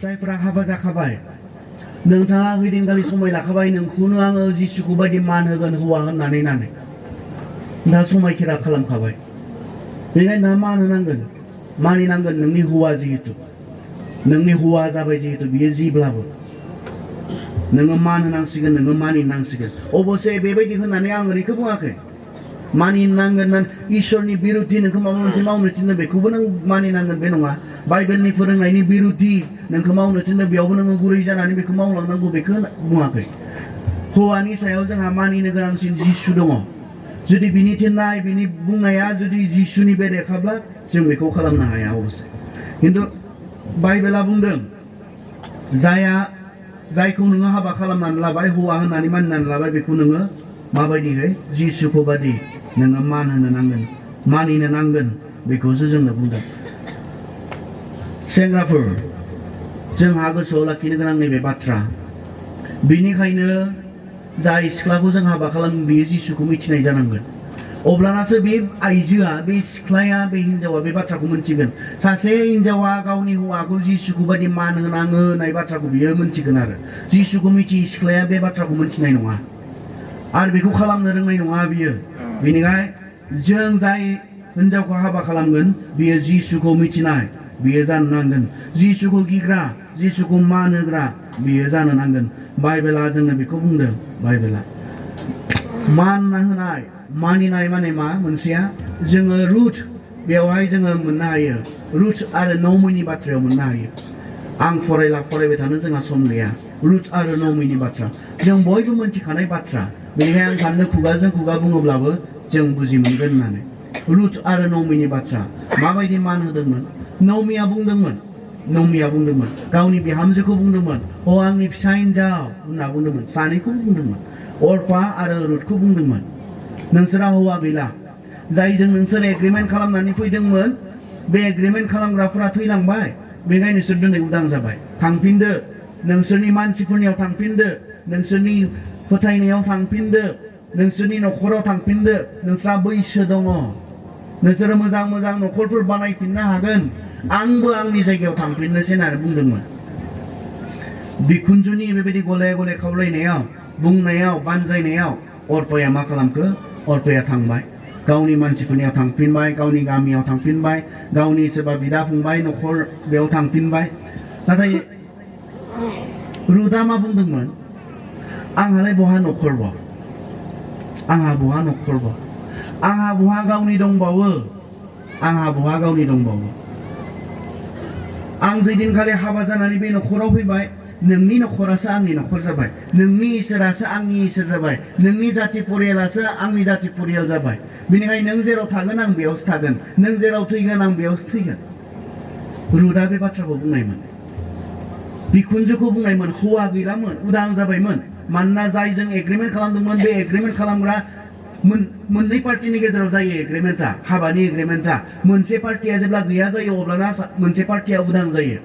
जायफोरा हाबा जाखाबाय नोंथाङा हैदिनखालि समाय लाखाबाय नोंखौनो आङो जिसुखौ बायदि मान होगोन हौवा होननानै दा समायखिरा खालामखाबाय बेनिखायनो नोंहा मान होनांगोन मानिनांगोन नोंनि हौवा जिहेतु नोंनि हौवा जाबाय जिहेतु बियो जिब्लाबो नोङो मान होनांसिगोन नोङो मानिनांसिगोन अबसे बेबायदि होननानै आं ओरैखौ बुङाखै मानिनांगोन इसोरनि बिरुद्धि नोंखौ माबा मोनसे मावनो थिननो बेखौबो नों मानिनांगोन बे नङा बाइबेलनि फोरोंनायनि बिरुद्धि नोंखौ मावनो थिननो बेयावबो नोङो गुरै जानानै बेखौ मावलांनांगौ बेखौ बुङाखै हौवानि सायाव जोंहा मानिनो गोनांसिन जिसु दङ जुदि बिनि थिननाय बिनि बुंनाया जुदि जिसुनि बेरेखाब्ला जों बेखौ खालामनो हाया अबसे खिन्थु बाइबेला बुंदों जायखौ नोङो हाबा खालामनानै लाबाय हौवा होननानै मानिनानै लाबाय बेखौ नोङो माबायदिहै जिसुखौ बादि नोङो मान होनो नांगोन मानिनो नांगोन बेखौसो जोंनो बुंदों सेंग्राफोर जोंहा गोसोआव लाखिनो गोनां नैबे बाथ्रा बेनिखायनो जाय सिख्लाखौ जों हाबा खालामो बियो जिसुखौ मिथिनाय जानांगोन अब्लानासो बे आइजोआ बे सिख्लाया बे हिनजावा बे बाथ्राखौ मिथिगोन सासे हिनजावा गावनि हौवाखौ जिसुखौ बायदि मान होनाङो होननाय बाथ्राखौ बियो मिथिगोन आरो जिसुखौ मिथियै सिख्लाया बे बाथ्राखौ मिथिनाय नङा आरो बेखौ खालामनो रोंनाय नङा बियो बेनिखायनो जों जाय हिनजावखौ हाबा खालामगोन बियो जिसुखौ मिथिनाय बियो जानो नांगोन जिसुखौ गिग्रा जिसुखौ मान होग्रा बियो जानो नांगोन बाइबेला जोंनो बेखौ बुंदों बाइबेला मान होनाय मानिनाय माने मा मोनसेया जोङो रुथ बेवहाय जोङो मोननो हायो रुथ आरो नमिनि बाथ्रायाव मोननो हायो आं फरायबाय थानो जोंहा सम गैया रुथ आरो नमिनि बाथ्रा जों बयबो मिथिखानाय बाथ्रा बेनिखायनो आं साननो खुगाजों खुगा बुङोब्लाबो जों बुजि मोनगोन होननानै रुथ आरो नमिनि बाथ्रा माबायदि मान होदोंमोन नमिया बुंदोंमोन गावनि बिहामजोखौ बुंदोंमोन अ आंनि फिसा हिनजाव होनना बुंदोंमोन सानैखौ बुंदोंमोन अर्फा आरो रुथखौ बुंदोंमोन नोंसोरा हौवा गैला जायजों नोंसोर एग्रिमेन्ट खालामनानै फैदोंमोन बे एग्रिमेन्ट खालामग्राफोरा थैलांबाय बेनिखायनो नोंसोर दिनै उदां जाबाय थांफिनदो नोंसोरनि मानसिफोरनियाव थांफिनदो नोंसोरनि फोथायनायाव थांफिनदो नोंसोरनि न'खराव थांफिनदो नोंस्रा बैसो दङ नोंसोरो मोजां न'खरफोर बानायफिननो हागोन आंबो आंनि जायगायाव थांफिननोसै होननानै बुंदोंमोन बिखुनजोनि बेबायदि गले गले खावलायनायाव बुंनायाव बानजायनायाव अर्फाया मा खालामखो अर्फाया थांबाय गावनि मानसिफोरनियाव थांफिनबाय गावनि गामियाव थांफिनबाय गावनि सोरबा बिदा फंबाय न'खर बेयाव थांफिनबाय नाथाय रुथआ मा बुंदोंमोन आंहालाय बहा न'खरबा आंहा बहा गावनि दंबावो आं जैदिनखालि हाबा जानानै बे न'खराव फैबाय नोंनि न'खरासो आंनि न'खर जाबाय नोंनि इसोरासो आंनि इसोर जाबाय नोंनि जाति परियालासो आंनि जाति परियाल जाबाय बेनिखायनो नों जेराव थागोन आं बेयावसो थागोन नों जेराव थैगोन आं बेयावसो थैगोन रुथआ बे बाथ्राखौ बुंनायमोन बिखुनजोखौ बुंनायमोन हौवा गैलामोन उदां जाबायमोन मानोना जायजों एग्रिमेन्ट खालामदोंमोन बे एग्रिमेन्ट खालामग्रा मोननै पार्टिनि गेजेराव जायो एग्रिमेन्टआ हाबानि एग्रिमेन्टआ मोनसे पार्टिया जेब्ला गैया जायो अब्लाना मोनसे पार्टिया उदां जायो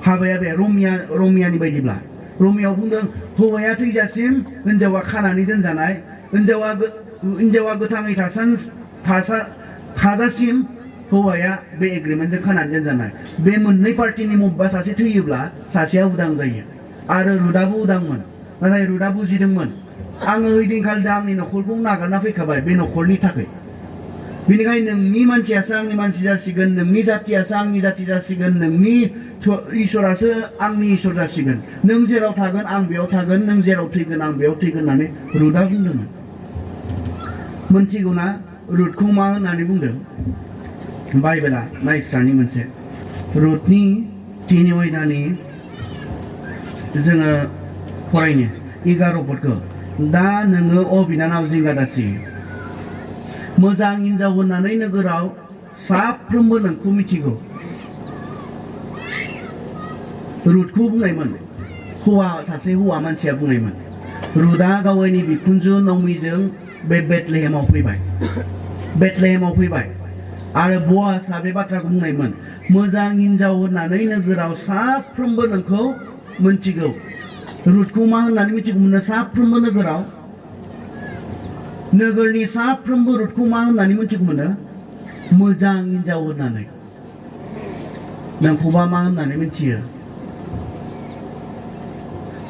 हाबाया बे रमियानि बायदिब्ला रमियाव बुंदों हौवाया थैजासिम हिनजावा खानानै दोनजानाय हिनजावा गोथाङै थाजासिम हौवाया बे एग्रिमेन्टजों खानानै दोनजानाय बे मोननै पार्टिनि मबेबा सासे थैयोब्ला सासेया उदां जायो आरो रुथआबो उदांमोन नाथाय रुथआ बुजिदोंमोन आङो ओइदिनखालि दा आंनि न'खरखौ नागारना फैखाबाय बे न'खरनि थाखाय बेनिखायनो नोंनि मानसियासो आंनि मानसि जासिगोन नोंनि जातियासो आंनि जाति जासिगोन नोंनि इसोरासो आंनि इसोर जासिगोन नों जेराव थागोन आं बेयाव थागोन नों जेराव थैगोन आं बेयाव थैगोन होननानै रुथआ बुंदोंमोन मोनथिगौना रुथखौ मा होननानै बुंदों बाइबेला नायस्रानि मोनसे रुथनि 3 अध्यायनि जोङो फरायनो 11 पदखौ दा नोङो अ बिनानाव जिंगा दासि मोजां हिनजाव होननानै नोगोराव साफ्रोमबो नोंखौ मिथिगौ रुथखौ बुंनायमोन सासे हौवा मानसिया बुंनायमोन रुथआ गावनि बिखुनजो नमिजों बे बेथलेहेमाव फैबाय आरो बआसआ बे बाथ्राखौ बुंनायमोन मोजां हिनजाव होननानै नोगोराव साफ्रोमबो नोंखौ मिथिगौ रुथखौ मा होननानै मिथिगौमोन साफ्रोमबो नोगोरनि साफ्रोमबो रुथखौ मा होननानै मिथिगौमोन मोजां हिनजाव होननानै नोंखौबा मा होननानै मिथियो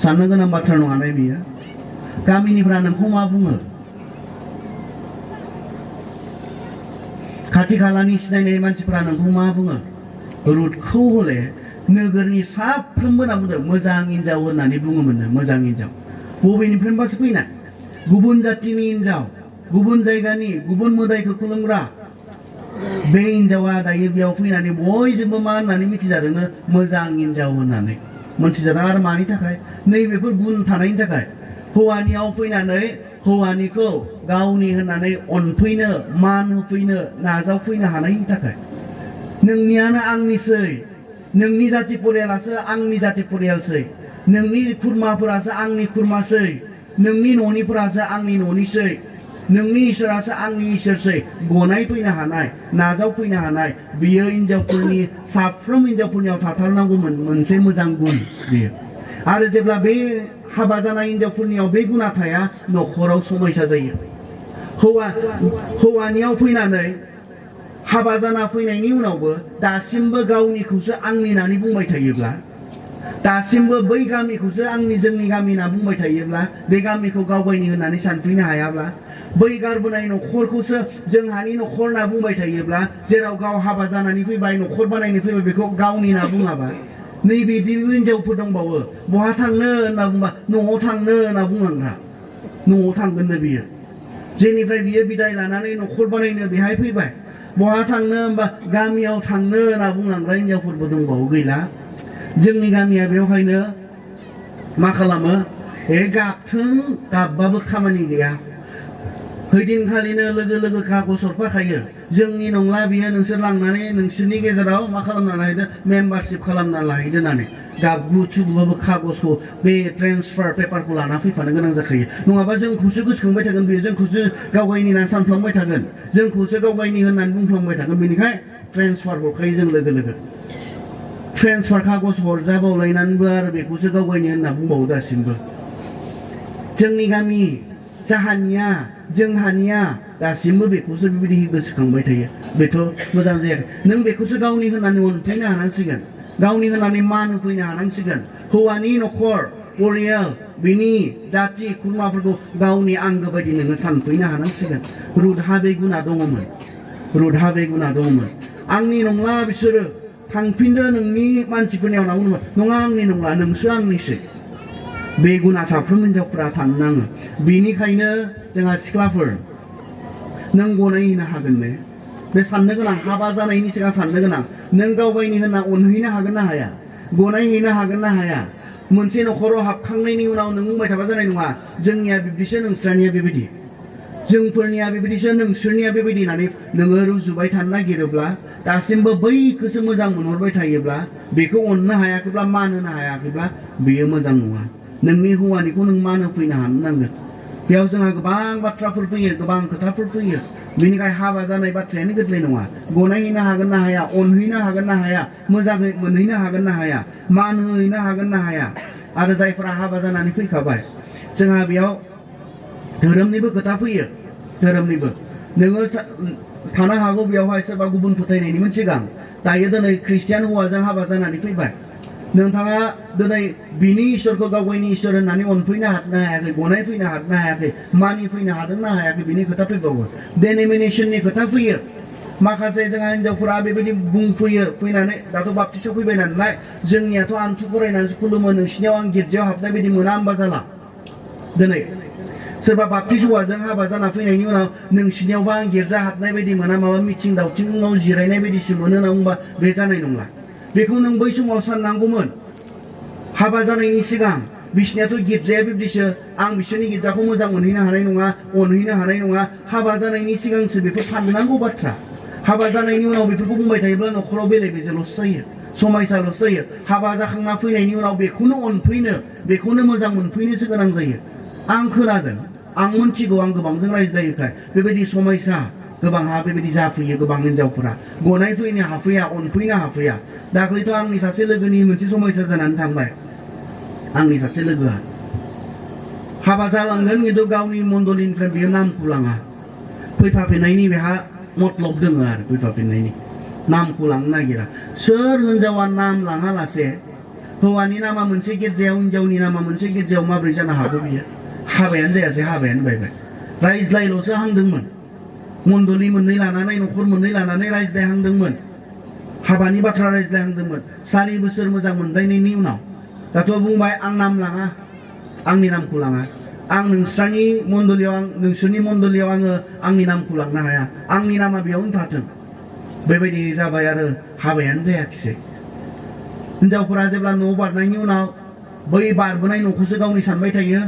साननो गोनां बाथ्रा नङा ना बियो गामिनिफ्रा नोंखौ मा बुङो खाथि खालानि सिनायनाय मानसिफ्रा नोंखौ मा बुङो रुथखौ हले नोगोरनि साफ्रोमबो ना बुंदों मोजां हिनजाव होननानै बुङोमोननो मोजां हिनजाव बबेनिफ्रायबासो फैनाय गुबुन जातिनि हिनजाव गुबुन जायगानि गुबुन मोदायखौ खुलुमग्रा बे हिनजावा दायो बेयाव फैनानै बयजोंबो मा होननानै मिथिजादोंनो मोजां हिनजाव होननानै मिथिजादों आरो मानि थाखाय नैबेफोर गुन थानायनि थाखाय हौवानियाव फैनानै हौवानिखौ गावनि होननानै अनफैनो मान होफैनो नाजावफैनो हानायनि थाखाय नोंनियानो आंनिसै नोंनि जाति परियालासो आंनि जाति परियालसै नोंनि खुरमाफोरासो आंनि खुरमासै नोंनि न'निफोरासो आंनि न'निसै नोंनि इसोरासो आंनि इसोरसै गनाय फैनो हानाय नाजाव फैनो हानाय बियो हिनजावफोरनि साफ्रोम हिनजावफोरनियाव थाथारनांगौमोन मोनसे मोजां गुन बियो आरो जेब्ला बे हाबा जानाय हिनजावफोरनियाव बे गुना थाया न'खराव समयसा जायो हौवानियाव फैनानै हाबा जाना फैनायनि उनावबो दासिमबो गावनिखौसो आंनि होननानै बुंबाय थायोब्ला दासिमबो बै गामिखौसो आंनि जोंनि गामि होनना बुंबाय थायोब्ला बे गामिखौ गावगायनि होननानै सानफैनो हायाब्ला बै गारबोनाय न'खरखौसो जोंहानि न'खर होनना बुंबाय थायोब्ला जेराव गाव हाबा जानानै फैबाय न'खर बानायनो फैबाय बेखौ गावनि होनना बुङाबा नैबिदिबो हिनजावफोर दंबावो बहा थांनो होनना बुंबा न'आव थांनो होनना बुंलांग्रा न'आव थांगोननो बियो जेनिफ्राय बियो बिदाय लानानै न'खर बानायनो बेहाय फैबाय बहा थांनो होनबा गामियाव थांनो होनना बुंलांग्रा हिनजावफोरबो दंबावो गैला जोंनि गामिया बेवहायनो मा खालामो गाबथों गाबबाबो खामानि गैया हैदिनखालिनो लोगो लोगो कागज हरफाखायो जोंनि नंला बियो नोंसोर लांनानै नोंसोरनि गेजेराव मा खालामना लाहैदो मेम्बारशिप खालामना लाहैदो होननानै गाबगु थुगुबाबो कागजखौ बे ट्रेन्सफार पेपारखौ लाना फैफानो गोनां जाखायो नङाबा जोंखौसो गोसोखांबाय थागोन बेयो जोंखौसो गावगायनि होननानै सानफ्लांबाय थागोन जोंखौसो गावगायनि होननानै बुंफ्लांबाय थागोन बेनिखाय ट्रेन्सफार हरखायो जों लोगो लोगो ट्रेन्सफार कागज हरजाबावलायनानैबो आरो बेखौसो गावगायनि होनना बुंबावो दासिमबो जोंनि गामि जाहानिया जोंहानिया दासिमबो बेखौसो बेबायदि गोसोखांबाय थायो बेथ' मोजां जायाखै नों बेखौसो गावनि होननानै अनफैनो हानांसिगोन गावनि होननानै मान होफैनो हानांसिगोन हौवानि न'खर परियाल बिनि जाति खुरमाफोरखौ गावनि आंगो बायदि नोङो सानफैनो हानांसिगोन रुथहा बे गुना दङमोन आंनि नंला बिसोरो थांफिनदो नोंनि मानसिफोरनियाव होनना बुङोमोन नङा आंनि नंला नोंसो आंनिसो बे गुना साफ्रोम हिनजावफोरा थानो नाङो बेनिखायनो जोंहा सिख्लाफोर नों गनायहैनो हागोन ने बे साननो गोनां हाबा जानायनि सिगां साननो गोनां नों गावगायनि होनना अनहैनो हागोन ना हाया गनायहैनो हागोन ना हाया मोनसे न'खराव हाबखांनायनि उनाव नों बुंबाय थाबा जानाय नङा जोंनिया बिब्दिसो नोंस्रानिया बेबायदि जोंफोरनिया बेबायदिसो नोंसोरनिया बेबायदि होननानै नोङो रुजुबाय थानो नागिरोब्ला दासिमबो बैखौसो मोजां मोनहरबाय थायोब्ला बेखौ अननो हायाखैब्ला मान होनो हायाखैब्ला बेयो मोजां नङा नोंनि हौवानिखौ नों मान होफैनो हानो नांगोन बेयाव जोंहा गोबां बाथ्राफोर फैयो गोबां खोथाफोर फैयो बेनिखाय हाबा जानाय बाथ्रायानो गोरलै नङा गनायहैनो हागोन ना हाया अनहैनो हागोन ना हाया मोजाङै मोनहैनो हागोन ना हाया मान होहैनो हागोन ना हाया आरो जायफोरा हाबा जानानै फैखाबाय जोंहा बेयाव धोरोमनिबो खोथा फैयो धोरोमनिबो नोङो थानो हागौ बेयावहाय सोरबा गुबुन फोथायनायनिमोन सिगां दायो दिनै ख्रिस्टियान हौवाजों हाबा जानानै फैबाय नोंथाङा दिनै बिनि इसोरखौ गावगायनि इसोर होननानै अनफैनो हानो हायाखै गनाय फैनो हानो हायाखै मानि फैनो हादोंना हायाखै बिनि खोथा फैबावो डेनोमिनेसननि खोथा फैयो माखासे जोंहा हिनजावफोरा बेबायदि बुंफैयो फैनानै दाथ' बाप्तिसआव फैबाय नालाय जोंनियाथ' आन्थु फरायनानैसो खुलुमो नोंसिनियाव आं गिर्जायाव हाबनाय बायदि मोना होमबा जाला दिनै सोरबा बाप्तिस हौवाजों हाबा जाना फैनायनि उनाव नोंसिनियावबा आं गिर्जा हाबनाय बायदि मोना माबा मिथिं दावथिङाव जिरायनाय बायदिसो मोनो होनना बुंबा बे जानाय नंला बेखौ नों बै समाव साननांगौमोन हाबा जानायनि सिगां बिसनियाथ' गिर्जाया बिब्दिसो आं बिसोरनि गिर्जाखौ मोजां मोनहैनो हानाय नङा अनहैनो हानाय नङा हाबा जानायनि सिगांसो बेफोर साननांगौ बाथ्रा हाबा जानायनि उनाव बेफोरखौ बुंबाय थायोब्ला न'खराव बेले बेजेल'सो जायो समायसाल'सो जायो हाबा जाखांना फैनायनि उनाव बेखौनो अनफैनो बेखौनो मोजां मोनफैनोसो गोनां जायो आं खोनादों आं मोनथिगौ आं गोबांजों रायज्लायोखाय बेबायदि समयसा गोबांहा बेबायदि जाफैयो गोबां हिनजावफोरा गनाय फैनो हाफैया अनफैनो हाफैया दाख्लैथ' आंनि सासे लोगोनि मोनसे समयसा जानानै थांबाय आंनि सासे लोगोआ हाबा जालांगोन खिन्थु गावनि मण्डलिनिफ्राय बियो नामखौ लाङा फैफाफिननायनि बेहा मतलब दङ आरो फैफाफिननायनि नामखौ लांनो नागिरा सोर हिनजावा नाम लाङालासे हौवानि नामा मोनसे गिर्जायाव हिनजावनि नामा मोनसे गिर्जायाव माबोरै जानो हागौ बियो हाबायानो जायासै हाबायानो बायबाय रायज्लायल'सो हांदोंमोन मण्डली मोननै लानानै न'खर मोननै लानानै रायज्लायहांदोंमोन हाबानि बाथ्रा रायज्लायहांदोंमोन 4 बोसोर मोजां मोनलायनायनि उनाव दाथ' बुंबाय आं नाम लाङा आंनि नामखौ लाङा आं नोंसोरनि मण्डलीयाव आङो आंनि नामखौ लांनो हाया आंनि नामा बेयावनो थाथों बेबायदि जाबाय आरो हाबायानो जायाखिसै हिनजावफोरा जेब्ला न' बारनायनि उनाव बै बारबोनाय न'खौसो गावनि सानबाय थायो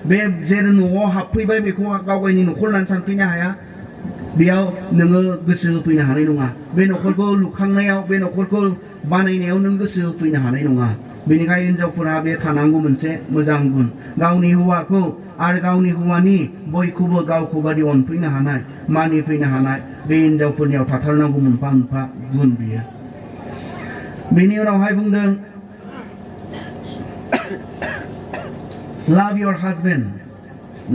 बे जेरै न'आव हाबफैबाय बेखौ गावगायनि न'खर होननानै सानफैनो हाया बेयाव नोङो गोसो होफैनो हानाय नङा बे न'खरखौ लुखांनायाव बे न'खरखौ बानायनायाव नों गोसो होफैनो हानाय नङा बेनिखायनो हिनजावफोरा बे थानांगौ मोनसे मोजां गुन गावनि हौवाखौ आरो गावनि हौवानि बयखौबो गावखौ बादि अनफैनो हानाय मानिफैनो हानाय बे हिनजावफोरनियाव थाथारनांगौ मोनफा मोनफा गुन बियो बेनि उनावहाय बुंदों love your husband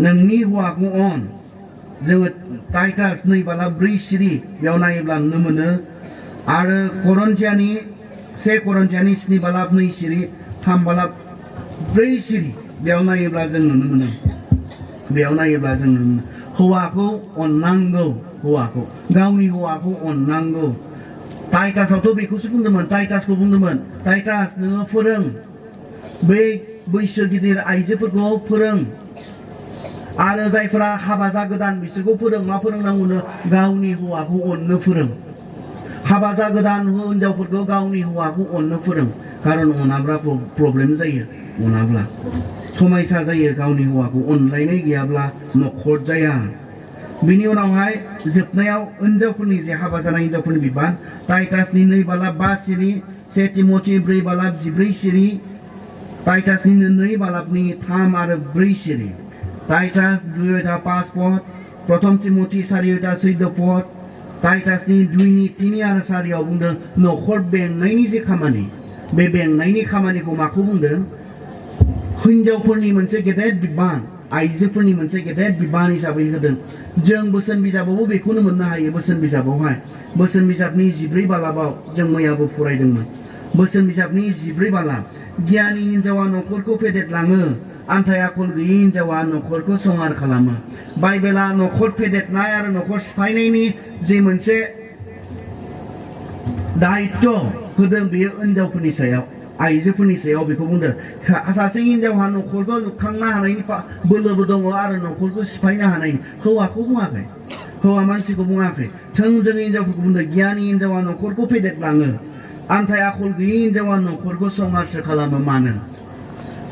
नोंनि हौवाखौ अन जोङो टाइटास 2:4 सिरि बेयाव नायोब्ला नुनो मोनो आरो करन्थियानि 1 करन्थियानि 7:2 सिरि 3:4 सिरि बेयाव नायोब्ला जों नुनो मोनो हौवाखौ अननांगौ हौवाखौ गावनि हौवाखौ अननांगौ टाइटासावथ' बेखौसो बुंदोंमोन टाइटासखौ बुंदोंमोन टाइटास नोङो फोरों बै बैसो गिदिर आइजोफोरखौ फोरों आरो जायफोरा हाबा जागोदान बिसोरखौ फोरों मा फोरोंनांगौनो गावनि हौवाखौ अननो फोरों हाबा जागोदान हिनजावफोरखौ गावनि हौवाखौ अननो फोरों खारन अनाब्ला प्रब्लेम जायो अनाब्ला समायसा जायो गावनि हौवाखौ अनलायनाय गैयाब्ला न'खर जाया बिनि उनावहाय जोबनायाव हिनजावफोरनि जे हाबा जानाय हिनजावफोरनि बिबान टाइटासनि 2:5 सिरि 1 तिमथि 4:14 सिरि टाइटासनि 2:3 आरो 4 सिरि टाइटास 2:5 पद 1 तिमथि 4:14 पद टाइटासनि 2:3 आरो 4 बुंदों न'खर बेंनायनि जे खामानि बे बेंनायनि खामानिखौ माखौ बुंदों हिनजावफोरनि मोनसे गेदेर बिबान आइजोफोरनि मोनसे गेदेर बिबान हिसाबै होदों जों बोसोन बिजाबावबो बेखौनो मोननो हायो बोसोन बिजाबावहाय बोसोन बिजाबनि 14 बालाबाव जों मैयाबो फरायदोंमोन बोसोन बिजाबनि 14 बालाब गियानि हिनजावा न'खरखौ फेदेरलाङो आन्थाय आखल गैयै हिनजावा न'खरखौ संहार खालामो बाइबेला न'खर फेदेरनाय आरो न'खर सिफायनायनि जे मोनसे दायित्व होदों बेयो हिनजावफोरनि सायाव आइजोफोरनि सायाव बेखौ बुंदों सासे हिनजावहा न'खरखौ लुखांनो हानायनि बोलोबो दङ आरो न'खरखौ सिफायनो हानायनि हौवाखौ बुङाखै हौवा मानसिखौ बुङाखै थोंजोङै हिनजावफोरखौ बुंदों गियानि हिनजावा न'खरखौ फेदेरलाङो आन्थाय आखल गैयै हिनजावा न'खरखौ संहारसो खालामो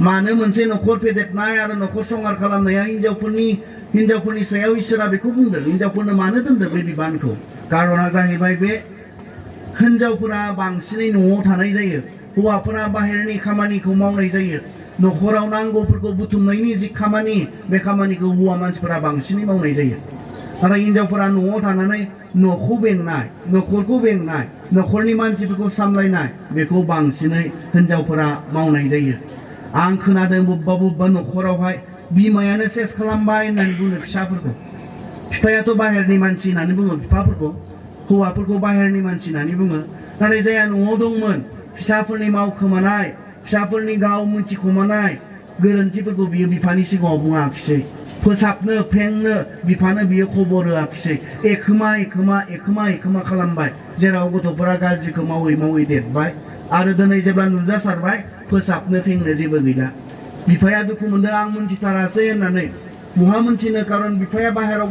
मानो मोनसे न'खर फेदेरनाय आरो न'खर संहार खालामनाया हिनजावफोरनि सायाव इसोरा बेखौ बुंदों हिनजावफोरनो मानो दोनदों बे बिबानखौ कारना जाहैबाय बे हिनजावफोरा बांसिनै न'आव थानाय जायो हौवाफोरा बाहेरनि खामानिखौ मावनाय जायो न'खराव नांगौफोरखौ बुथुमनायनि जि खामानि बे खामानिखौ हौवा मानसिफोरा बांसिनै मावनाय जायो नाथाय हिनजावफोरा न'आव थानानै न'खौ बेंनाय न'खरखौ बेंनाय न'खरनि मानसिफोरखौ सामलायनाय बेखौ बांसिनै हिनजावफोरा मावनाय जायो आं खोनादों बबेबा न'खरावहाय बिमायानो सेस खालामबाय होननानै बुङो फिसाफोरखौ बिफायाथ' बाहेरनि मानसि होननानै बुङो बिफाफोरखौ हौवाफोरखौ बाहेरनि मानसि होननानै बुङो नाथाय जायहा न'आव दंमोन फिसाफोरनि मावखोमानाय फिसाफोरनि गाव मिथिखोमानाय गोरोन्थिफोरखौ बियो बिफानि सिगाङाव बुङाखिसै फोसाबनो फेंनो बिफानो बियो खबर होआखिसै एखोमा खालामबाय जेराव गथ'फोरा गाज्रिखौ मावै देरबाय आरो दिनै जेब्ला नुजासारबाय फोसाबनो फेंनो जेबो गैला बिफाया दुखु मोनदों आं मोनथिथारासै होननानै बहा मोनथिनो कारन बिफाया बाहेराव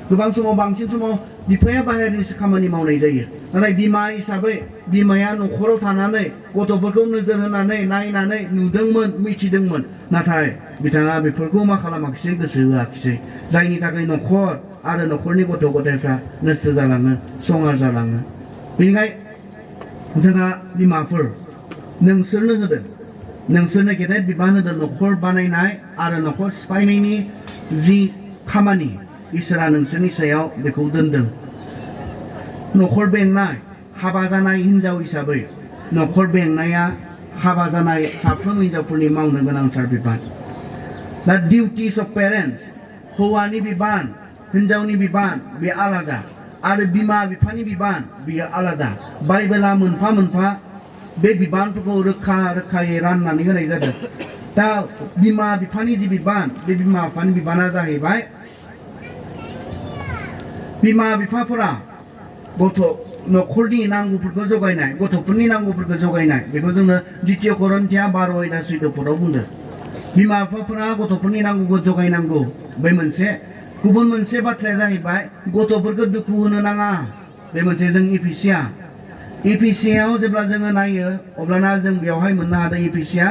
गोबां समाव बांसिन समाव बिफाया बाहेरनिसो खामानि मावनाय जायो नाथाय बिमा हिसाबै बिमाया न'खराव थानानै गथ'फोरखौ नोजोर होनानै नायनानै नुदोंमोन मिथिदोंमोन नाथाय बिथाङा बेफोरखौ मा खालामाखिसै गोसो होआखिसै जायनि थाखाय न'खर आरो न'खरनि गथ' गथायफ्रा नस्थ' जालाङो संहार जालाङो बेनिखायनो जोंहा बिमाफोर नोंसोरनो होदों नोंसोरनो गेदेर बिबान होदों न'खर बानायनाय आरो न'खर सिफायनायनि जि खामानि इसोरा नोंसोरनि सायाव बेखौ दोनदों न'खर बेंनाय हाबा जानाय हिनजाव हिसाबै न'खर बेंनाया हाबा जानाय साफ्रोम हिनजावफोरनि मावनो गोनांथार बिबान दा डिउटिस अफ पेरेन्ट्स हौवानि बिबान हिनजावनि बिबान बे आलादा आरो बिमा बिफानि बिबान बेयो आलादा बाइबेला मोनफा मोनफा बे बिबानफोरखौ रोखायै राननानै होनाय जादों दा बिमा बिफानि जि बिबान बे बिमा बिफानि बिबाना जाहैबाय बिमा बिफाफोरा गथ' न'खरनि नांगौफोरखौ जगायनाय गथ'फोरनि नांगौफोरखौ जगायनाय बेखौ जोङो द्वितीय करन्थिया 12:14 बुंदों बिमा बिफाफोरा गथ'फोरनि नांगौखौ जगायनांगौ बे मोनसे गुबुन मोनसे बाथ्राया जाहैबाय गथ'फोरखौ दुखु होनो नाङा बे मोनसे जों इफिसियाव जेब्ला जोङो नायो अब्लाना जों बेवहाय मोननो हादों इफिसिया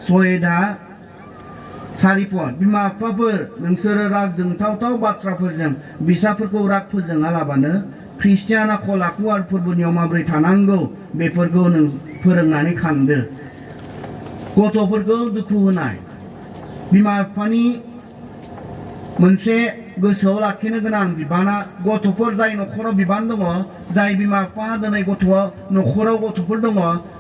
6:4 बिमा बिफाफोर नोंसोरो राग जोंथावथाव बाथ्राफोरजों फिसाफोरखौ राग फोजोङालाबानो ख्रिस्टियान आखल आखु आरो फोरबोनियाव माबोरै थानांगौ बेफोरखौ नों फोरोंनानै खांदो गथ'फोरखौ दुखु होनाय बिमा बिफानि मोनसे गोसोआव लाखिनो गोनां बिबाना गथ'फोर जाय न'खराव बिबान दङ जाय बिमा बिफा दिनै न'खराव गथ'फोर दङ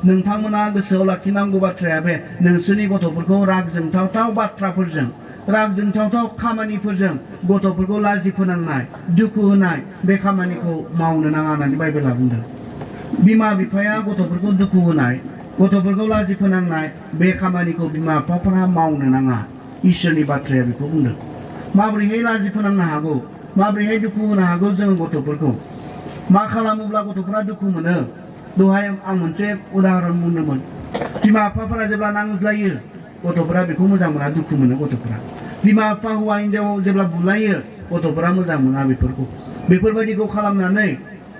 नोंथांमोना गोसोआव लाखिनांगौ बाथ्राया बे नोंसोरनि गथ'फोरखौ राग जोंथावथाव बाथ्राफोरजों राग जोंथावथाव खामानिफोरजों गथ'फोरखौ लाजि फोनांनाय दुखु होनाय बे खामानिखौ मावनो नाङा होननानै बाइबेला बुंदों बिमा बिफाया गथ'फोरखौ दुखु होनाय गथ'फोरखौ लाजि फोनांनाय बे खामानिखौ बिमा बिफाफोरा मावनो नाङा इसोरनि बाथ्राया बेखौ बुंदों माबोरैहाय लाजि फोनांनो हागौ माबोरैहाय दुखु होनो हागौ जों गथ'फोरखौ मा खालामोब्ला गथ'फोरा दुखु मोनो दहाय आं मोनसे उदाहरन बुंदोंमोन बिमा बिफाफोरा जेब्ला नांज्लायो गथ'फोरा बेखौ मोजां मोना दुखु मोनो गथ'फोरा बिमा बिफा हौवा हिनजाव जेब्ला बुलायो गथ'फोरा मोजां मोना बेफोरबायदिखौ खालामनानै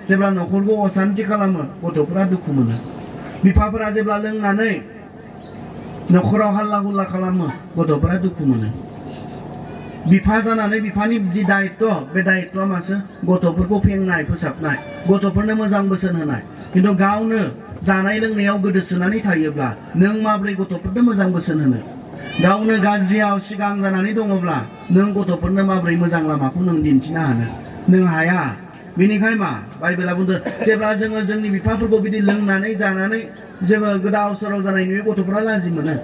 जेब्ला न'खरखौ असान्ति खालामो गथ'फोरा दुखु मोनो बिफाफोरा जेब्ला लोंनानै न'खराव हाल्ला हुल्ला खालामो गथ'फोरा दुखु मोनो बिफा जानानै बिफानि जि दायित्व बे दायित्वआ मासो गथ'फोरखौ फेंनाय फोसाबनाय गथ'फोरनो मोजां बोसोन होनाय खिन्थु गावनो जानाय लोंनायाव गोदोसोनानै थायोब्ला नों माबोरै गथ'फोरनो मोजां बोसोन होनो गावनो गाज्रियाव सिगां जानानै दङब्ला नों गथ'फोरनो माबोरै मोजां लामाखौ नों दिन्थिनो हानो नों हाया बेनिखाय मा बाइबेला बुंदों जेब्ला जोङो जोंनि बिफाफोरखौ बिदि लोंनानै जानानै जोङो गोदाव सोराव जानाय नुयो गथ'फोरा लाजि मोनो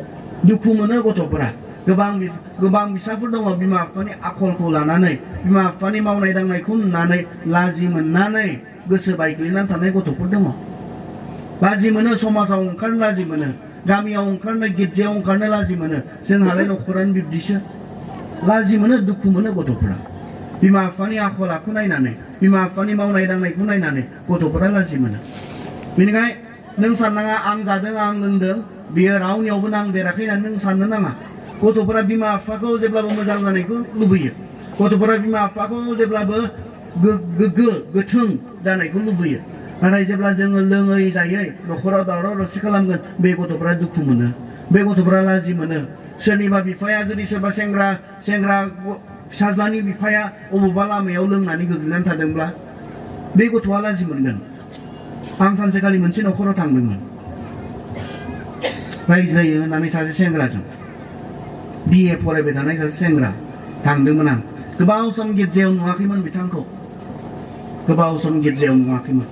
दुखु मोनो गथ'फोरा गोबां फिसाफोर दङ बिमा बिफानि आखलखौ लानानै बिमा बिफानि मावनाय दांनायखौ नुनानै लाजि मोननानै गोसो बायग्लिनानै थानाय गथ'फोर दङ लाजि मोनो समाजाव ओंखारनो लाजि मोनो गामियाव ओंखारनो गिर्जायाव ओंखारनो लाजि मोनो जोंहालाय न'खरानो बिब्दिसो लाजि मोनो दुखु मोनो गथ'फोरा बिमा बिफानि आखल आखु नायनानै बिमा बिफानि मावनाय दांनायखौ नायनानै गथ'फोरा लाजि मोनो बेनिखाय नों साननाङा आं जादों आं लोंदों बियो रावनियावबो नांदेराखै होननानै नों साननो नाङा गथ'फोरा बिमा बिफाखौ जेब्लाबो मोजां जानायखौ लुबैयो गथ'फोरा बिमा बिफाखौ जेब्लाबो गोग्गो गोथों जानायखौ लुबैयो नाथाय जेब्ला जोङो लोङै जायै न'खराव दावराव दावसि खालामगोन बे गथ'फोरा दुखु मोनो बे गथ'फोरा लाजि मोनो सोरनिबा बिफाया जुदि सोरबा सेंग्रा फिसाज्लानि बिफाया अबेबा लामायाव लोंनानै गोग्लैनानै थादोंब्ला बे गथ'आ लाजि मोनगोन आं सानसेखालि मोनसे न'खराव थांदोंमोन रायज्लायो होननानै सासे सेंग्राजों BA फरायबाय थानाय सासे सेंग्रा थांदोंमोन आं गोबाव सम गिर्जायाव नुवाखैमोन बिथांखौ गोबाव सम गिर्जायाव नुवाखैमोन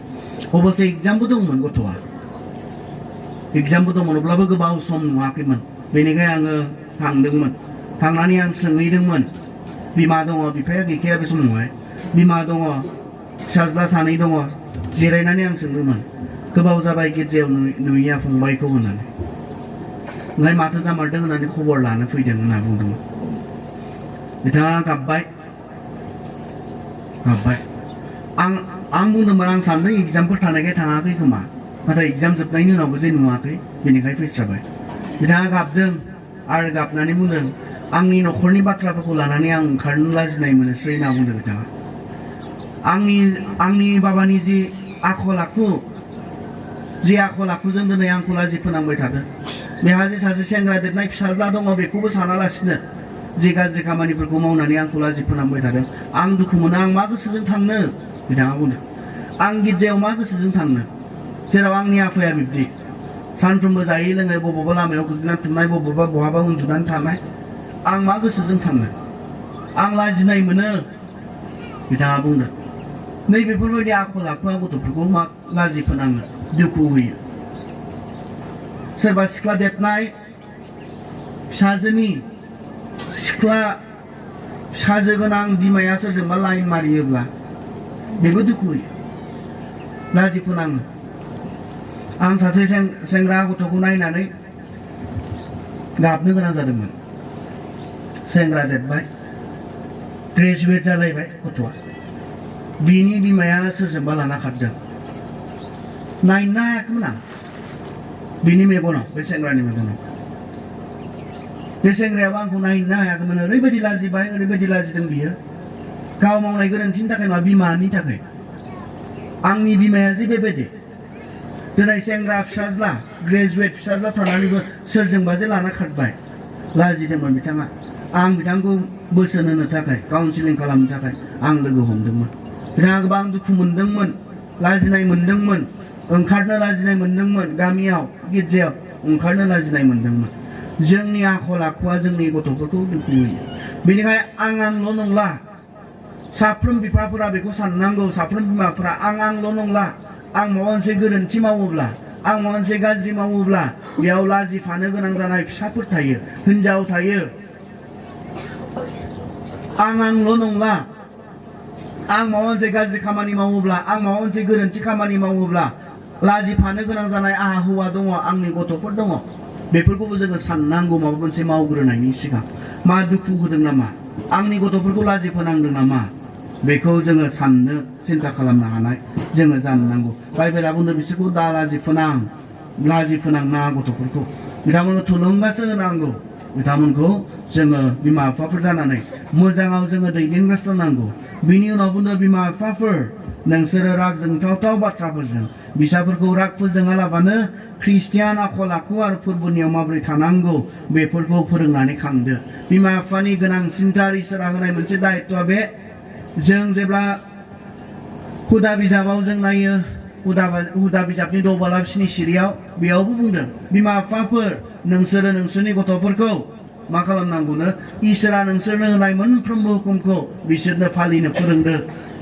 अबसे एग्जामबो दंमोन गथ'आ एग्जामबो दंमोन अब्लाबो गोबाव सम नुवाखैमोन बेनिखाय आङो थांदोंमोन थांनानै आं सोंहैदोंमोन बिमा दङ बिफाया गैखाया बे समावहाय बिमा दङ फिसाज्ला सानै दङ जिरायनानै आं सोंदोंमोन गोबाव जाबाय गिर्जायाव नुयैया फंबायखौ होननानै ओमफ्राय माथो जामारदों होननानै खबर लानो फैदों होनना बुंदोंमोन बिथाङा गाबबाय आं बुंदोंमोन आं सानदों एग्जामफोर थानायखाय थाङाखै खोमा नाथाय एग्जाम जोबनायनि उनावबो जे नुवाखै बेनिखाय फैस्राबाय बिथाङा गाबदों आरो गाबनानै बुंदों आंनि न'खरनि बाथ्राफोरखौ लानानै आं ओंखारनो लाजिनाय मोनोसै होनना बुंदों बिथाङा आंनि बाबानि जि आखल आखुजों दिनै आंखौ लाजि फोनांबाय थादों बेहा जे सासे सेंग्रा देरनाय फिसाज्ला दङ बेखौबो सानालासिनो जे गाज्रि खामानिफोरखौ मावनानै आंखौ लाजि फोनांबाय थादों आं दुखु मोनो आं मा गोसोजों थांनो बिथाङा बुंदों आं गिर्जायाव मा गोसोजों थांनो जेराव आंनि आफाया बिब्दि सानफ्रोमबो जायै लोङै बबेबा लामायाव गोग्लैनानै थानाय बहाबा उन्दुनानै थानाय आं मा गोसोजों थांनो आं लाजिनाय मोनो बिथाङा बुंदों नैबेफोरबायदि आखल आखुआ गथ'फोरखौ मा लाजि फोनाङो दुखु होयो सोरबा सिख्ला देरनाय फिसाजो गोनां बिमाया सोरजोंबा लाइन मारियोब्ला बेबो दुखु होयो लाजि फोनाङो आं सासे सेंग्रा गथ'खौ नायनानै गाबनो गोनां जादोंमोन। सेंग्रा देरबाय, ग्रेजुवेट जालायबाय गथ'आ। बिनि बिमाया सोरजोंबा लाना खारदों। नायनो हायाखैमोन आं बिनि मेगनाव, बे सेंग्रानि मेगनाव। बे सेंग्रायाबो आंखौ नायनो हायाखैमोन। ओरैबायदि लाजिबाय, ओरैबायदि लाजिदों बियो। गाव मावनाय गोरोन्थिनि थाखाय नङा, बिमानि थाखाय। आंनि बिमाया जे बेबायदि दिनै सेंग्रा फिसाज्ला, ग्रेजुवेट फिसाज्ला थानानैबो सोरजोंबा जे लाना खारबाय, लाजिदोंमोन बिथाङा। आं बिथांखौ बोसोन होनो थाखाय, काउन्सिलिं खालामनो थाखाय आं लोगो हमदोंमोन। बिथाङा गोबां दुखु मोनदोंमोन, लाजिनाय मोनदोंमोन, ओंखारनो लाजिनाय मोनदोंमोन, गामियाव गिर्जायाव ओंखारनो लाजिनाय मोनदोंमोन। जोंनि आखल आखुआ जोंनि गथ'फोरखौ दुखु होयो। बेनिखायनो आंल' नंला, साफ्रोम बिफाफोरा बेखौ साननांगौ। साफ्रोम बिमाफोरा आंल' नंला। आं माबा मोनसे गोरोन्थि मावोब्ला, आं माबा मोनसे गाज्रि मावोब्ला बेयाव लाजिफानो गोनां जानाय फिसाफोर थायो, हिनजाव थायो। आंल' नंला। आं माबा मोनसे गाज्रि खामानि मावोब्ला, आं माबा मोनसे गोरोन्थि खामानि मावोब्ला लाजिफानो गोनां जानाय आंहा हौवा दङ, आंनि गथ'फोर दङ। बेफोरखौबो जोङो साननांगौ माबा मोनसे मावग्रोनायनि सिगां। मा दुखु होदों नामा? आंनि गथ'फोरखौ लाजि फोनांदों नामा? बेखौ जोङो साननो, सिन्ता खालामनो हानाय जोङो जानो नांगौ। बाइबेला बुंदों बिसोरखौ दा लाजि फोनांनाङा गथ'फोरखौ। बिथांमोनखौ थुलुंगासो होनांगौ। बिथांमोनखौ जोङो बिमा बिफाफोर जानानै मोजाङाव जोङो दैदेनगासिनांगौ। बिनि उनाव बुंदों बिमा बिफाफोर, नोंसोरो राग जोंथावथाव बाथ्राफोरजों फिसाफोरखौ राग फोजोङालाबानो ख्रिस्टियान आखल आखु आरो फोरबोनियाव माबोरै थानांगौ बेफोरखौ फोरोंनानै खांदो। बिमा बिफानि गोनांसिनथार इसोरा होनाय मोनसे दायित्वआ बे, जों जेब्ला हुदा बिजाबाव जों नायो, हुदा बिजाबनि दबालाब 7 सिरियाव बेयावबो बुंदों बिमा बिफाफोर, नोंसोरो नोंसोरनि गथ'फोरखौ मा खालामनांगौनो? इसोरा नोंसोरनो होनाय मोनफ्रोमबो हुकुमखौ बिसोरनो फालिनो फोरोंदो,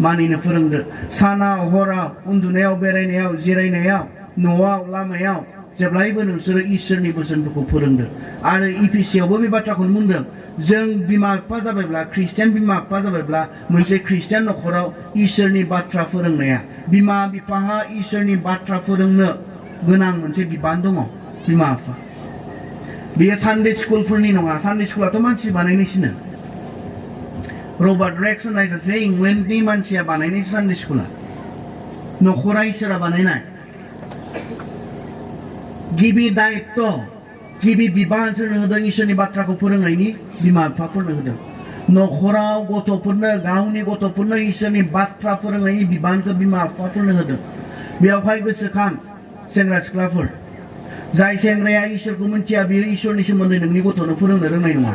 मानिनो फोरोंदो। सानाव हराव, उन्दुनायाव, बेरायनायाव, जिरायनायाव, न'आव, लामायाव जेब्लायबो नोंसोरो इसोरनि बोसोनफोरखौ फोरोंदो। आरो इफिसियावबो बे बाथ्राखौनो बुंदों, जों बिमा बिफा जाबायब्ला, ख्रिस्टियान बिमा बिफा जाबायब्ला, मोनसे ख्रिस्टियान न'खराव इसोरनि बाथ्रा फोरोंनाया, बिमा बिफाहा इसोरनि बाथ्रा फोरोंनो गोनां मोनसे बिबान दङ। बिमा बिफा बेयो सानडे स्कुलफोरनि नङा। सानडे स्कुलाथ' मानसि बानायनायसोनो। रबार्ट रेक्स होननाय सासे इंलेन्डनि मानसिया बानायनाय सानडे स्कुला। न'खरा इसोरा बानायनाय। गिबि दायित्व, गिबि बिबान सोरनो होदों? इसोरनि बाथ्राखौ फोरोंनायनि बिमा बिफाफोरनो होदों। न'खराव गथ'फोरनो, गावनि गथ'फोरनो इसोरनि बाथ्रा फोरोंनायनि बिबानखौ बिमा बिफाफोरनो होदों। बेवहाय गोसोखां सेंग्रा सिख्लाफोर, जाय सेंग्राया इसोरखौ मिथिया बियो इसोरनि सोमोन्दै नोंनि गथ'नो फोरोंनो रोंनाय नङा।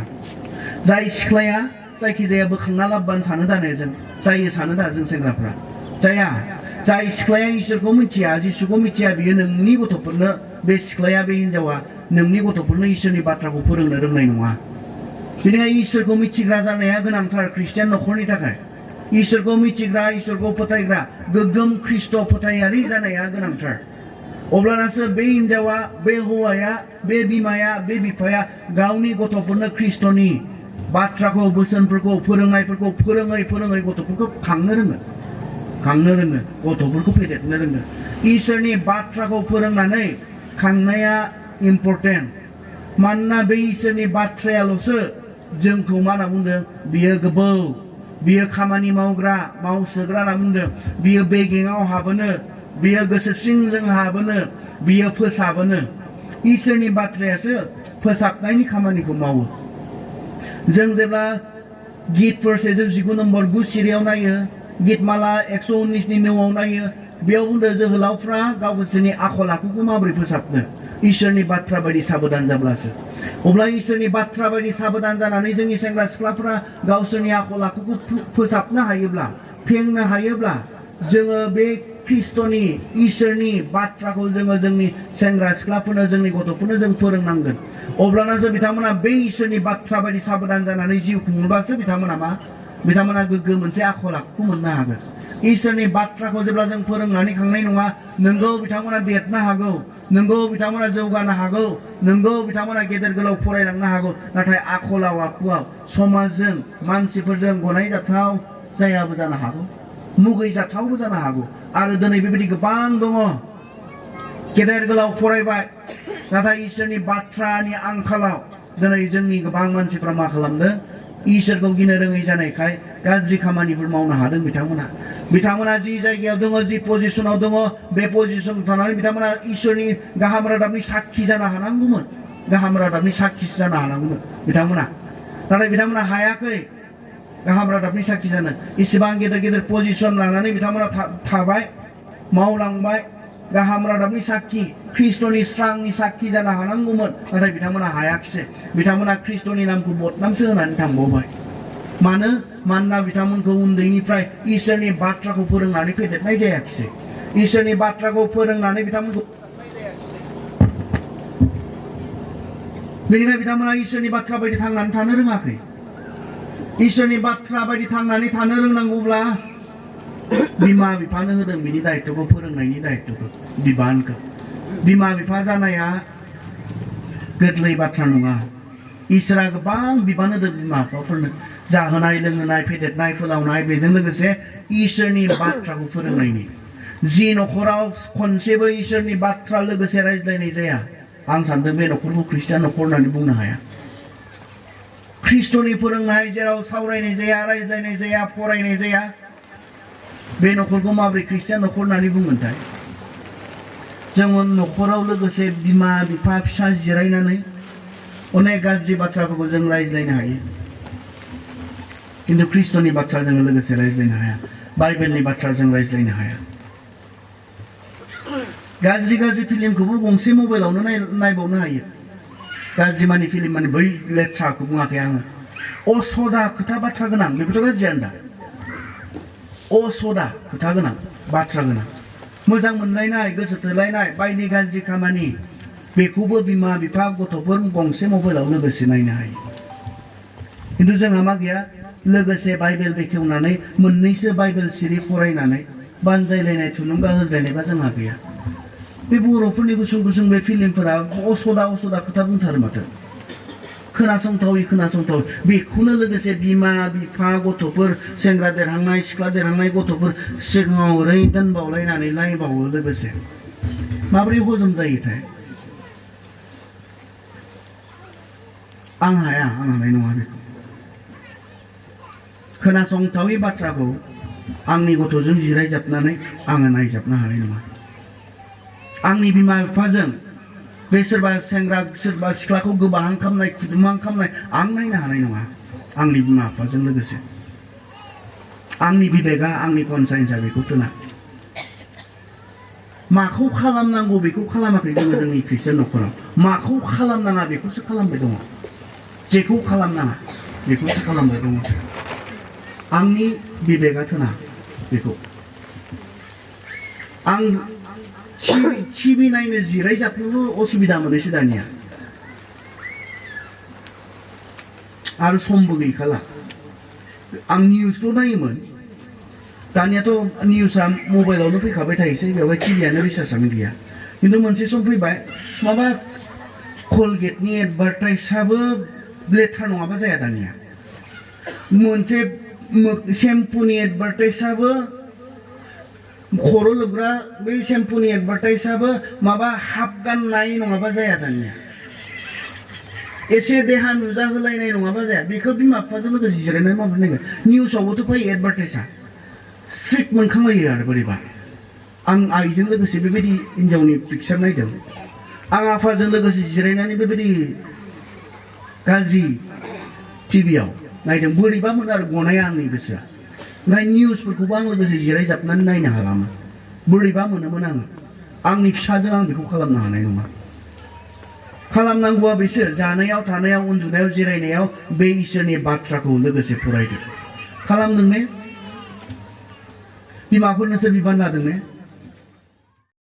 जाय सिख्लाया जायखिजाया बोखांना लाबोबानो सानो दा जों जायो सानो दा जों सेंग्राफ्रा जाया। जाय सिख्लाया इसोरखौ मिथिया, जिसुखौ मिथिया, बियो नोंनि गथ'फोरनो, बे सिख्लाया, बे हिनजावा नोंनि गथ'फोरनो इसोरनि बाथ्राखौ फोरोंनो रोंनाय नङा। बेनिखायनो इसोरखौ मिथिग्रा जानाया गोनांथार ख्रिस्टियान न'खरनि थाखाय। इसोरखौ मिथिग्रा, इसोरखौ फोथायग्रा, गोग्गोम ख्रिस्ट' फोथायारि जानाया गोनांथार। अब्लानासो बे हिनजावा, बे हौवाया, बे बिमाया, बे बिफाया गावनि गथ'फोरनो ख्रिस्ट'नि बाथ्राखौ, बोसोनफोरखौ, फोरोंनायफोरखौ फोरोङै गथ'फोरखौ खांनो रोङो, गथ'फोरखौ फेदेरनो रोङो। इसोरनि बाथ्राखौ फोरोंनानै खांनाया इम्परटेन्ट। मानोना बे इसोरनि बाथ्रायाल'सो जोंखौ मा होनना बुंदों? बियो गोबौ, बियो खामानि मावग्रा, मावसोग्रा होनना बुंदों। बियो बेगेङाव हाबोनो, बियो गोसो सिंजों हाबोनो, बियो फोसाबोनो। इसोरनि बाथ्रायासो फोसाबनायनि खामानिखौ मावो। जों जेब्ला गितफोर 119 नम्बर 9 सिरियाव नायो, गितमाला 119 नि 9आव नायो, बेयाव बुंदों जोहोलावफ्रा गावसोरनि आखल आखुखौ माबोरै फोसाबनो? इसोरनि बाथ्रा बायदि साबधान जाब्लासो। अब्ला इसोरनि बाथ्रा बायदि साबधान जानानै जोंनि सेंग्रा सिख्लाफ्रा गावसोरनि आखल आखुखौ फोसाबनो हायोब्ला, फेंनो हायोब्ला, जोङो बे ख्रिस्ट'नि, इसोरनि बाथ्राखौ जोङो जोंनि सेंग्रा सिख्लाफोरनो, जोंनि गथ'फोरनो जों फोरोंनांगोन। अब्लानासो बिथांमोना बे इसोरनि बाथ्रा बायदि साबधान जानानै जिउ खुङोब्लासो बिथांमोना गोग्गो मोनसे आखल आखुखौ मोननो हागोन। इसोरनि बाथ्राखौ जेब्ला जों फोरोंनानै खांनाय नङा, नोंगौ बिथांमोना देरनो हागौ, नोंगौ बिथांमोना जौगानो हागौ, नोंगौ बिथांमोना गेदेर गोलाव फरायलांनो हागौ, नाथाय आखलाव आखुआव समाजजों, मानसिफोरजों गनायजाथाव जायाबो जानो हागौ, मुगैजाथावबो जानो हागौ। आरो दिनै बेबायदि गोबां दङ। गेदेर गोलाव फरायबाय नाथाय इसोरनि बाथ्रानि आंखालाव दिनै जोंनि गोबां मानसिफ्रा मा खालामदों इसोरखौ गिनो रोङै जानायखाय गाज्रि खामानिफोर मावनो हादों बिथांमोना जि जायगायाव दङ जि पजिशनाव दङ बे पजिशनाव थानानै बिथांमोना इसोरनि गाहाम रादाबनि साक्षी जानो हानांगौमोन गाहाम रादाबनि साक्षी जानो हानांगौमोन बिथांमोना नाथाय बिथांमोना हायाखै गाहाम रादाबनि साक्षी जानो इसेबां गेदेर गेदेर पजिशन लानानै बिथांमोना थाबाय मावलांबाय गाहाम रादाबनि साक्षी ख्रिस्ट'नि स्रांनि साक्षी जानो हानांगौमोन नाथाय बिथांमोना हायाखिसै बिथांमोना ख्रिस्ट'नि नामखौ बदनामसो होनानै थांबावबाय मानोना बिथांमोनखौ उन्दैनिफ्राय इसोरनि बाथ्राखौ फोरोंनानै फेदेरनाय जायाखिसै इसोरनि बाथ्राखौ फोरोंनानै बिथांमोनखौ बेनिखायनो बिथांमोना इसोरनि बाथ्रा बायदि थांनानै थानो रोङाखै इसोरनि बाथ्रा बायदि थांनानै थानो रोंनांगौब्ला बिमा बिफानो होदों बिनि दायित्वखौ फोरोंनायनि दायित्वखौ बिबानखौ बिमा बिफा जानाया गोरलै बाथ्रा नङा इसोरा गोबां बिबान होदों बिमा बिफाफोरनो जाहोनाय लोंहोनाय फेदेरनाय फोलावनाय बेजों लोगोसे इसोरनि बाथ्राखौ फोरोंनायनि जि न'खराव खनसेबो इसोरनि बाथ्रा लोगोसे रायज्लायनाय जाया आं सानदों बे न'खरखौ ख्रिस्टियान न'खर होननानै बुंनो हाया ख्रिस्ट'नि फोरोंनाय जेराव सावरायनाय जाया रायज्लायनाय जाया फरायनाय जाया बे न'खरखौ माबोरै ख्रिस्टियान न'खर होननानै बुंगोनथाय जों न'खराव लोगोसे बिमा बिफा फिसा जिरायनानै अनेक गाज्रि बाथ्राफोरखौ जों रायज्लायनो हायो किन्तु ख्रिस्ट'नि बाथ्रा जों लोगोसे रायज्लायनो हाया बाइबेलनि बाथ्रा जों रायज्लायनो हाया गाज्रि फिल्मखौबो गंसे मबाइलावनो नायबावनो हायो गाज्रि मानि फिल्म माने बै लेथ्राखौ बुङाखै आङो असदा खोथा बाथ्रा गोनां बेफोरथ' गाज्रियानो दा असदा खोथा गोनां बाथ्रा गोनां मोजां मोनलायनाय गोसो थोलायनाय बायदि गाज्रि खामानि बेखौबो बिमा बिफा गथ'फोर गंसे मबाइलाव लोगोसे नायनो हायो किन्तु जोंहा मा गैया लोगोसे बाइबेल बेखेवनानै मोननैसो बाइबेल सिरि फरायनानै बानजायलायनाय थुलुंगा होज्लायनायबा जोंहा गैया बे बर'फोरनि गुसुं बे फिल्मफोरा असदा खोथा बुंथारो माथो खोनासंथावै बेखौनो लोगोसे बिमा बिफा गथ'फोर सेंग्रा देरहांनाय सिख्ला देरहांनाय गथ'फोर सिगाङाव ओरै दोनबावलायनानै नायबावो लोगोसे माबोरै हजम जायोथाय आं हानाय नङा बेखौ खोनासंथावै बाथ्राखौ आंनि गथ'जों जिरायजाबनानै आङो नायजाबनो हानाय नङा आंनि बिमा बिफाजों बे सोरबा सेंग्रा सोरबा सिख्लाखौ गोबाहां खालामनाय खुदुमां खालामनाय आं नायनो हानाय नङा आंनि बिमा बिफाजों लोगोसे आंनि बिबेगा आंनि कनसाइन्सआ बेखौ थोना माखौ खालामनांगौ बेखौ खालामाखै जोंनि ख्रिस्टियान न'खराव माखौ खालामनाङा बेखौसो खालामबाय दङ जेखौ खालामनाङा बेखौसो खालामबाय दङ आंनि बिबेगा थोना बेखौ आं टिभि नायनो जिरायजाबनोबो असुबिदा मोनोसै दानिया आरो समबो गैखाला आं निउसल' नायोमोन दानियाथ' निउसआ मबाइलावनो फैखाबाय थायोसै बेवहाय टिभियानो रिसार्चआनो गैया किन्तु मोनसे सम फैबाय माबा कलगेटनि एडभार्टाइजआबो लेथ्रा नङाबा जाया दानिया मोनसे शेम्पुनि एडभार्टाइजआबो खर' लोबग्रा बै शेम्पुनि एडभार्टाइजआबो माबा हाफ गाननाय नङाबा जाया दानिया एसे देहा नुजाहोलायनाय नङाबा जाया बेखौ बिमा बिफाजों लोगोसे जिरायनानै माबोरै नायगोन निउसआवबोथ' फैयो एडभार्टाइजआ स्ट्रिक्ट मोनखांलायो आरो बोरैबा आं आइजों लोगोसे बेबायदि हिन्जावनि पिक्चार नायदों आं आफाजों लोगोसे जिरायनानै बेबायदि गाज्रि टिभियाव नायदों बोरैबा मोनो आरो गनाया आंनि गोसोआ ओमफ्राय निउसफोरखौबो आं लोगोसे जिरायजाबनानै नायनो हालामोन बोरैबा मोनोमोन आंनि फिसाजों आं बेखौ खालामनो हानाय नङा खालामनांगौआ बेसो जानायाव थानायाव उन्दुनायाव जिरायनायाव बे इसोरनि बाथ्राखौ लोगोसे फरायदो खालामदों ने बिमाफोरनोसो बिबान लादों ने